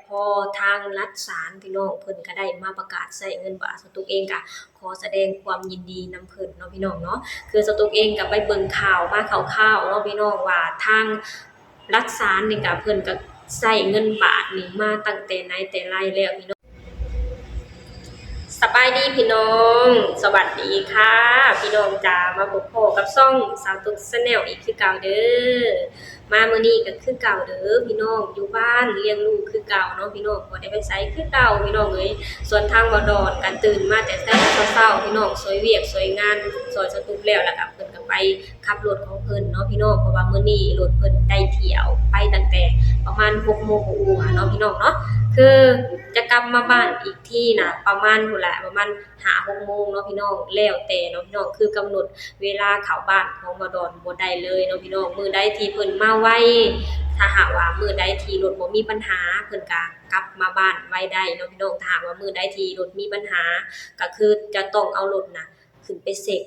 ພໍທາງລັດສານພີ່ນ້ອງ ເພິ່ນກະໄດ້ມາປະກາດໃຊ້ເງິນບາດ ສະຕຸກເອງກະຂໍສະແດງຄວາມຍິນດີນຳເພິ່ນເນາະພີ່ນ້ອງເນາະ. ຄືສະຕຸກເອງກະໄປເບິ່ງຂ່າວມາຄ່າວໆເນາະພີ່ນ້ອງ ວ່າທາງລັດສານນີ້ກະ ເພິ່ນກະໃຊ້ເງິນບາດນີ້ມາຕັ້ງແຕ່ໃນແຕ່ໄລແລ້ວພີ່ນ້ອງ. ສະບາຍດີພີ່ນ້ອງ ສະຫວັດດີຄ່ະພີ່ນ້ອງຈ໋າ ມາພົບພໍ້ກັບຊ່ອງສາວຕຸກ Channel ອີກຄືເກົ່າເດີ. ມາມື້ນີ້ກະຄືເກົ່າເດີພີ່ນ້ອງ ຢູ່ບ້ານລ້ຽງລູກຄືເກົ່າເນາະພີ່ນ້ອງ ບໍ່ໄດ້ໄປໃສຄືເກົ່າພີ່ນ້ອງເອີຍ. ສ່ວນທາງບ່າວດອນກະຕື່ນມາແຕ່ແຕ່ເຊົ້າໆ ພີ່ນ້ອງ ຊ່ວຍວຽກຊ່ວຍງານ ຊ່ວຍສະຕຸກແລ້ວ ແລ້ວກະເພິ່ນກະໄປ ຂັບລົດຂອງເພິ່ນເນາະພີ່ນ້ອງ ເພາະວ່າມື້ນີ້ລົດເພິ່ນໄດ້ທ່ຽວໄປຕັ້ງແຕ່ປະມານຫົກໂມງກວ່າເນາະພີ່ນ້ອງເນາະ. ຄືຈະກັບມາບ້ານອີກທີນະ ປະມານພຸ້ນແຫຼະ ປະມານຫ້າຫົກໂມງເນາະພີ່ນ້ອງ ແລ້ວແຕ່ເນາະພີ່ນ້ອງ ຄືກຳນົດເວລາເຂົ້າບ້ານຂອງບ່າວດອນບໍ່ໄດ້ເລີຍເນາະພີ່ນ້ອງ. ມື້ໃດທີ່ເພິ່ນມາໄວ ຖ້າຫາກວ່າມື້ໃດທີ່ລົດບໍ່ມີບັນຫາ ເພິ່ນກະກັບມາບ້ານໄວໄດ້ເນາະພີ່ນ້ອງ. ຖ້າຫາກວ່າມື້ໃດທີ່ລົດມີບັນຫາ ກະຄືຈະຕ້ອງເອົາລົດນະຂຶ້ນໄປເຊັກ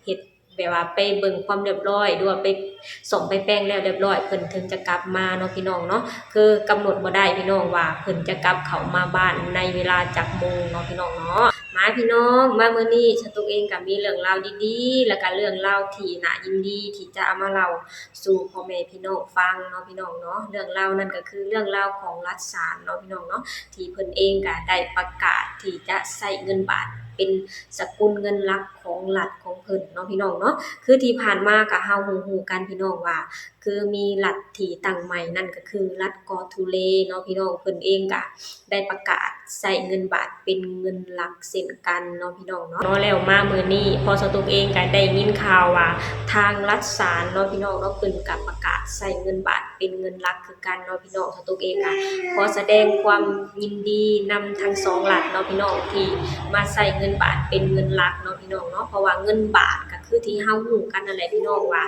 ເຮັດແບບວ່າໄປເບິ່ງຄວາມລຽບຮ້ອຍ ຫຼືວ່າໄປສ້ອມໄປແປງແລ້ວລຽບຮ້ອຍ ເພິ່ນເຖິງຈະກັບມາເນາະພີ່ນ້ອງເນາະ. ຄືກຳນົດບໍ່ໄດ້ພີ່ນ້ອງວ່າເພິ່ນຈະກັບເຂົ້າມາບ້ານໃນເວລາຈັກໂມງເນາະພີ່ນ້ອງເນາະ. ມາພີ່ນ້ອງ ມາມື້ນີ້ສະຕຸກເອງກະມີເລື່ອງລາວດີໆ ແລ້ວກະເລື່ອງລາວທີ່ໜ້າຍິນດີທີ່ຈະເອົາມາເລົ່າສູ່ພໍ່ແມ່ພີ່ນ້ອງຟັງເນາະພີ່ນ້ອງເນາະ. ເລື່ອງລາວນັ້ນກະຄືເລື່ອງລາວຂອງລັດສານເນາະພີ່ນ້ອງເນາະ ທີ່ເພິ່ນເອງກະໄດ້ປະກາດທີ່ຈະໃຊ້ເງິນບາດເປັນສະກຸນເງິນຫຼັກ ຂອງລັດຂອງເພິ່ນເນາະພີ່ນ້ອງເນາະ. ຄືທີ່ຜ່ານມາກະເຮົາຮູ້ໆກັນພີ່ນ້ອງວ່າ ຄືມີລັດທີ່ຕັ້ງໃໝ່ນັ້ນກະຄືລັດກໍທູເລເນາະພີ່ນ້ອງ ເພິ່ນເອງກະໄດ້ປະກາດໃຊ້ເງິນບາດເປັນເງິນຫຼັກເຊັ່ນກັນເນາະພີ່ນ້ອງເນາະ. ເນາະ ແລ້ວມາມື້ນີ້ ພໍ່ສະຕຸກເອງກະໄດ້ຍິນຂ່າວວ່າທາງລັດສານເນາະພີ່ນ້ອງເນາະ ເພິ່ນກະປະກາດໃຊ້ເງິນບາດເປັນເງິນຫຼັກຄືກັນເນາະພີ່ນ້ອງ. ສະຕຸກເອງກະຂໍສະແດງຄວາມ ຍິນດີນຳທັງສອງລັດເນາະພີ່ນ້ອງ ທີ່ມາໃຊ້ເງິນບາດເປັນເງິນຫຼັກເນາະພີ່ນ້ອງເນາະ. ເພາະວ່າເງິນບາດກະຄືທີ່ເຮົາຮູ້ກັນນັ້ນແຫຼະພີ່ນ້ອງ ວ່າ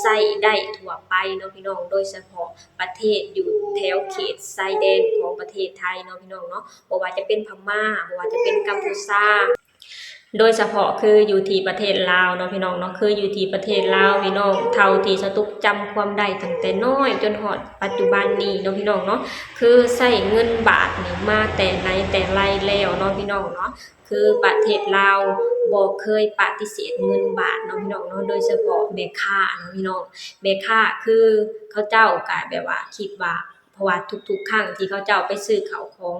ໃຊ້ໄດ້ທົ່ວໄປເນາະພີ່ນ້ອງ ໂດຍສະເພາະປະເທດຢູ່ແຖວເຂດຊາຍແດນຂອງປະເທດໄທເນາະພີ່ນ້ອງເນາະ ບໍ່ວ່າຈະເປັນພະມ້າ ບໍ່ວ່າຈະເປັນກຳພູຊາ ໂດຍສະເພາະຄືຢູ່ທີ່ປະເທດລາວເນາະພີ່ນ້ອງເນາະ. ຄືຢູ່ທີ່ປະເທດລາວພີ່ນ້ອງ ເທົ່າທີ່ສະຕຸກຈຳຄວາມໄດ້ຕັ້ງແຕ່ນ້ອຍຈົນຮອດປັດຈຸບັນນີ້ເນາະພີ່ນ້ອງເນາະ ຄືໃຊ້ເງິນບາດນີ້ມາແຕ່ໃນແຕ່ໄລແລ້ວເນາະພີ່ນ້ອງເນາະ. ຄືປະເທດລາວບໍ່ເຄີຍປະຕິເສດເງິນບາດເນາະພີ່ນ້ອງເນາະ ໂດຍສະເພາະແມ່ຄ້າເນາະພີ່ນ້ອງ ແມ່ຄ້າຄືເຂົາເຈົ້າກະແບບວ່າຄິດວ່າ ເພາະວ່າທຸກໆຄັ້ງທີ່ເຂົາເຈົ້າໄປຊື້ເຂົ້າຂອງ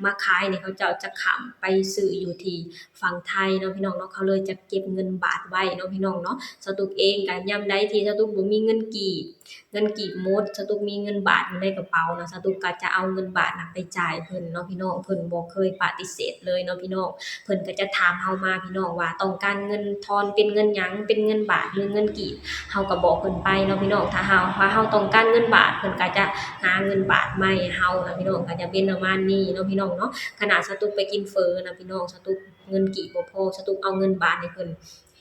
ມາຂາຍນີ້ ເຂົາເຈົ້າຈະຂ້າມໄປຊື້ຢູ່ທີ່ຝັ່ງໄທເນາະພີ່ນ້ອງເນາະ ເຂົາເລີຍຈະເກັບເງິນບາດໄວ້ເນາະພີ່ນ້ອງເນາະ. ສະຕຸກເອງກະຍາມໃດທີ່ສະຕຸກບໍ່ມີເງິນກີບ ເງິນກີບໝົດ ສະຕຸກມີເງິນບາດຢູ່ໃນກະເປົານະ ສະຕຸກກະຈະເອົາເງິນບາດນະໄປຈ່າຍເພິ່ນເນາະພີ່ນ້ອງ. ເພິ່ນບໍ່ເຄີຍປະຕິເສດເລີຍເນາະພີ່ນ້ອງ ເພິ່ນກະຈະຖາມເຮົາມາພີ່ນ້ອງວ່າຕ້ອງການເງິນທອນເປັນເງິນຫຍັງ ເປັນເງິນບາດ ຫຼື ເງິນກີບ ເຮົາກະບອກເພິ່ນໄປເນາະພີ່ນ້ອງ. ຖ້າຫາກວ່າເຮົາຕ້ອງການເງິນບາດ ເພິ່ນກະຈະຫາເງິນບາດມາໃຫ້ເຮົານະພີ່ນ້ອງ ກະຈະເປັນປະມານນີ້ເນາະພີ່ນ້ອງເນາະ. ຂະໜາດສະຕຸກໄປກິນເຝີນະພີ່ນ້ອງ ສະຕຸກເງິນກີບບໍ່ພໍ ສະຕຸກເອົາເງິນບາດໃຫ້ເພິ່ນ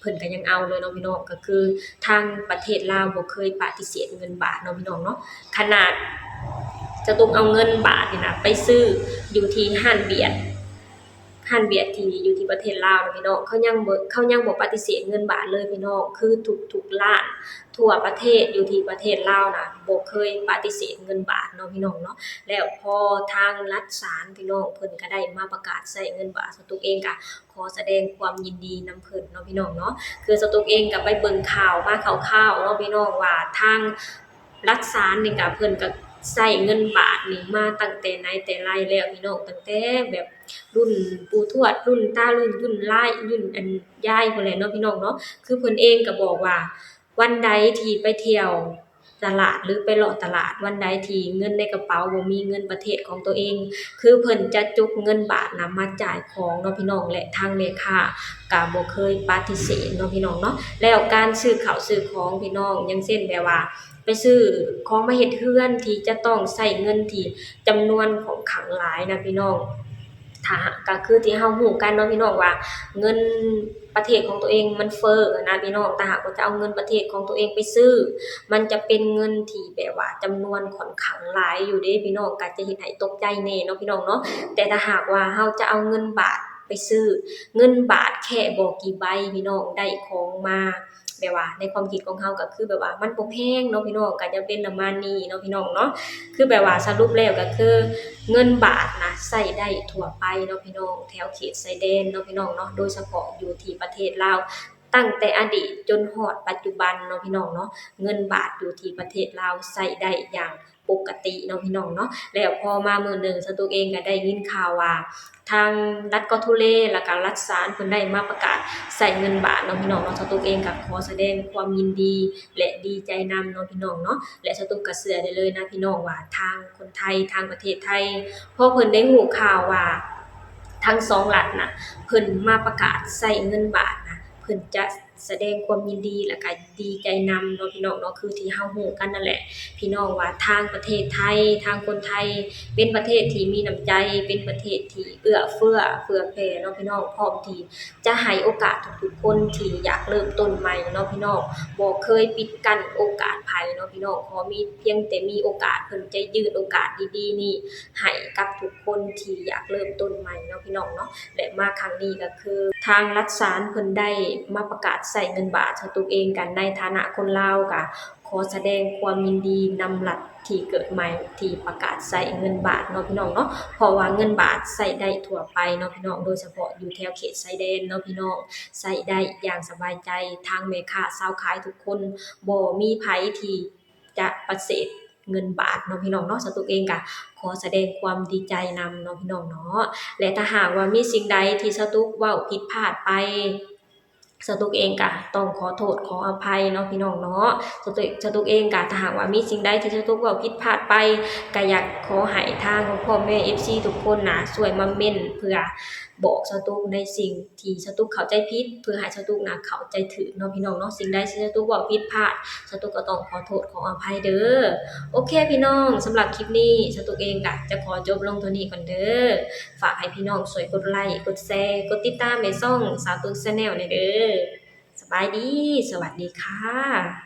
ເພິ່ນກະຍັງເອົາເລີຍເນາະພີ່ນ້ອງ. ກະຄືທາງປະເທດລາວບໍ່ເຄີຍປະຕິເສດເງິນບາດເນາະພີ່ນ້ອງເນາະ. ຂະໜາດສະຕຸກເອົາເງິນບາດນີ້ນະໄປຊື້ຢູ່ທີ່ຮ້ານບຽດ ຮ້ານບຽດທີ່ຢູ່ທີ່ປະເທດລາວນະພີ່ນ້ອງ ເຂົາຍັງບໍ່ ເຂົາຍັງບໍ່ປະຕິເສດເງິນບາດເລີຍພີ່ນ້ອງ. ຄືທຸກໆຮ້ານທົ່ວປະເທດຢູ່ທີ່ປະເທດລາວນະ ບໍ່ເຄີຍປະຕິເສດເງິນບາດເນາະພີ່ນ້ອງເນາະ. ແລ້ວພໍທາງລັດສານພີ່ນ້ອງ ເພິ່ນກະໄດ້ມາປະກາດໃຊ້ເງິນບາດ ສະຕຸກເອງກະຂໍສະແດງຄວາມຍິນດີນຳເພິ່ນເນາະພີ່ນ້ອງເນາະ. ຄືສະຕຸກເອງກະໄປເບິ່ງຂ່າວມາຄ່າວໆເນາະພີ່ນ້ອງ ວ່າທາງ ລັດສານນີ້ກະ ເພິ່ນກະໃຊ້ເງິນບາດນີ້ມາຕັ້ງແຕ່ໃນແຕ່ໄລແລ້ວພີ່ນ້ອງ ຕັ້ງແຕ່ແບບລຸ້ນປູ່ທວດ ລຸ້ນຕາ ລຸ້ນ ລຸ້ນຫຼານ ລຸ້ນອັນຍາຍພຸ້ນແຫຼະເນາະພີ່ນ້ອງເນາະ. ຄືເພິ່ນເອງກະບອກວ່າ ວັນໃດທີ່ໄປທ່ຽວຕະຫຼາດ ຫຼື ໄປເລາະຕະຫຼາດ ວັນໃດທີ່ເງິນໃນກະເປົາບໍ່ມີເງິນປະເທດຂອງໂຕເອງ ຄືເພິ່ນຈະຈົກເງິນບາດນຳມາຈ່າຍຂອງເນາະພີ່ນ້ອງ ແລະ ທາງແມ່ຄ້າກະບໍ່ເຄີຍປະຕິເສດເນາະພີ່ນ້ອງເນາະ. ແລ້ວການຊື້ເຂົ້າຊື້ຂອງພີ່ນ້ອງ ຢ່າງເຊັ່ນແບບວ່າ ໄປຊື້ຂອງມາເຮັດເຮືອນທີ່ຈະຕ້ອງໃຊ້ເງິນທີ່ຈຳນວນຂ້ອນຂ້າງຫຼາຍນະພີ່ນ້ອງ ຖ້າຫາກ ກະຄືທີ່ເຮົາຮູ້ກັນເນາະພີ່ນ້ອງວ່າ ເງິນປະເທດຂອງໂຕເອງມັນເຟີ້ນະພີ່ນ້ອງ ຖ້າຫາກວ່າຈະເອົາເງິນປະເທດຂອງໂຕເອງໄປຊື້ ມັນຈະເປັນເງິນທີ່ແບບວ່າຈຳນວນຂ້ອນຂ້າງຫຼາຍຢູ່ເດ້ພີ່ນ້ອງ ກະຈະເຮັດໃຫ້ຕົກໃຈແດ່ເນາະພີ່ນ້ອງເນາະ. ແຕ່ຖ້າຫາກວ່າເຮົາຈະເອົາເງິນບາດໄປຊື້ ເງິນບາດແຄ່ບໍ່ກີ່ໃບພີ່ນ້ອງ ໄດ້ຂອງມາ ແບບວ່າໃນຄວາມຄິດຂອງເຮົາກໍຄືແບບວ່າມັນບໍ່ແພງເນາະພີ່ນ້ອງ, ກໍຈະເປັນປະມານນີ້ເນາະພີ່ນ້ອງເນາະ. ຄືແບບວ່າສະຫຼຸບແລ້ວກໍຄືເງິນບາດນະໃຊ້ໄດ້ທົ່ວໄປເນາະພີ່ນ້ອງ, ແຖວເຂດຊາຍແດນເນາະພີ່ນ້ອງເນາະ, ໂດຍສະເພາະຢູ່ທີ່ປະເທດລາວ ຕັ້ງແຕ່ອະດີດຈົນຮອດປັດຈຸບັນເນາະພີ່ນ້ອງເນາະ, ເງິນບາດຢູ່ທີ່ປະເທດລາວໃຊ້ໄດ້ຢ່າງປົກກະຕິເນາະພີ່ນ້ອງເນາະ. ແລ້ວພໍມາມື້ໜຶ່ງ ສະຕຸກເອງກໍໄດ້ຍິນຂ່າວວ່າ ທາງລັດກອດທູເລ ແລ້ວກໍລັດສານເພິ່ນໄດ້ມາປະກາດໃຊ້ເງິນບາດເນາະພີ່ນ້ອງເນາະ. ສະຕຸກເອງກໍຂໍສະແດງຄວາມຍິນດີ ແລະ ດີໃຈນຳເນາະພີ່ນ້ອງເນາະ. ແລະ ສະຕຸກກໍເຊື່ອໄດ້ເລີຍນະພີ່ນ້ອງວ່າ ທາງຄົນໄທ ທາງປະເທດໄທ ພໍເພິ່ນໄດ້ຮູ້ຂ່າວວ່າ ທັງສອງລັດນະ ເພິ່ນມາປະກາດໃຊ້ເງິນບາດນະ ເພິ່ນຈະສະແດງຄວາມຍິນດີ ແລ້ວກະດີໃຈນຳເນາະພີ່ນ້ອງເນາະ. ຄືທີ່ເຮົາຮູ້ກັນນັ້ນແຫຼະພີ່ນ້ອງວ່າ ທາງປະເທດໄທ ທາງຄົນໄທ ເປັນປະເທດທີ່ມີນ້ຳໃຈ ເປັນປະເທດທີ່ເອື້ອເຟື້ອເຜື່ອແຜ່ເນາະພີ່ນ້ອງ, ພ້ອມທີ່ຈະໃຫ້ໂອກາດທຸກໆຄົນທີ່ຢາກເລີ່ມຕົ້ນໃໝ່ເນາະພີ່ນ້ອງ, ບໍ່ເຄີຍປິດກັ້ນໂອກາດໃຜເນາະພີ່ນ້ອງ. ຂໍມີ ພຽງແຕ່ມີໂອກາດ ເພິ່ນຈະຍື່ນໂອກາດດີໆນີ້ໃຫ້ກັບທຸກຄົນທີ່ຢາກເລີ່ມຕົ້ນໃໝ່ເນາະພີ່ນ້ອງເນາະ. ແລະ ມາຄັ້ງນີ້ກໍຄືທາງລັດສານເພິ່ນໄດ້ມາປະກາດໃຊ້ເງິນບາດ, ສະຕຸກເອງກໍໃນຖານະຄົນລາວກໍຂໍສະແດງຄວາມຍິນດີນຳລັດທີ່ເກີດໃໝ່ທີ່ປະກາດໃຊ້ເງິນບາດເນາະພີ່ນ້ອງເນາະ, ເພາະວ່າເງິນບາດໃຊ້ໄດ້ທົ່ວໄປເນາະພີ່ນ້ອງ, ໂດຍສະເພາະຢູ່ແຖວເຂດຊາຍແດນເນາະພີ່ນ້ອງ, ໃຊ້ໄດ້ຢ່າງສະບາຍໃຈ. ທາງແມ່ຄ້າຊາວຂາຍທຸກຄົນ ບໍ່ມີໃຜທີ່ ຈະປະເສດເງິນບາດເນາະພີ່ນ້ອງເນາະ. ສະຕຸກເອງກະຂໍສະແດງຄວາມດີໃຈນຳເນາະພີ່ນ້ອງເນາະ. ແລະ ຖ້າຫາກວ່າມີສິ່ງໃດທີ່ສະຕຸກເວົ້າຜິດພາດໄປ ສະຕຸກເອງກະຕ້ອງຂໍໂທດຂໍອະໄພເນາະພີ່ນ້ອງເນາະ. ສະຕຸກ ສະຕຸກເອງກະ ຖ້າຫາກວ່າມີສິ່ງໃດທີ່ສະຕຸກເວົ້າຜິດພາດໄປ ກະຢາກຂໍໃຫ້ທາງພໍ່ແມ່ເອັຟຊີທຸກຄົນນະ ຊ່ວຍມາເມັ້ນເພື່ອບອກສະຕຸກໃນສິ່ງ ທີ່ສະຕຸກເຂົ້າໃຈຜິດ ເພື່ອໃຫ້ສະຕຸກນະເຂົ້າໃຈຖືກເນາະພີ່ນ້ອງເນາະ. ສິ່ງໃດທີ່ສະຕຸກເວົ້າຜິດພາດ ສະຕຸກກໍຕ້ອງຂໍໂທດຂໍອະໄພເດີ. ໂອເຄພີ່ນ້ອງ, ສຳລັບຄລິບນີ້ ສະຕຸກເອງກະຈະຂໍຈົບລົງເທົ່ານີ້ກ່ອນເດີ. ຝາກໃຫ້ພີ່ນ້ອງຊ່ວຍກົດໄລກ໌ ກົດແຊ ກົດຕິດຕາມໃຫ້ຊ່ອງສາວຕຸກ Channel ແດ່ເດີ. ສະບາຍດີ, ສະຫວັດດີຄ່ະ.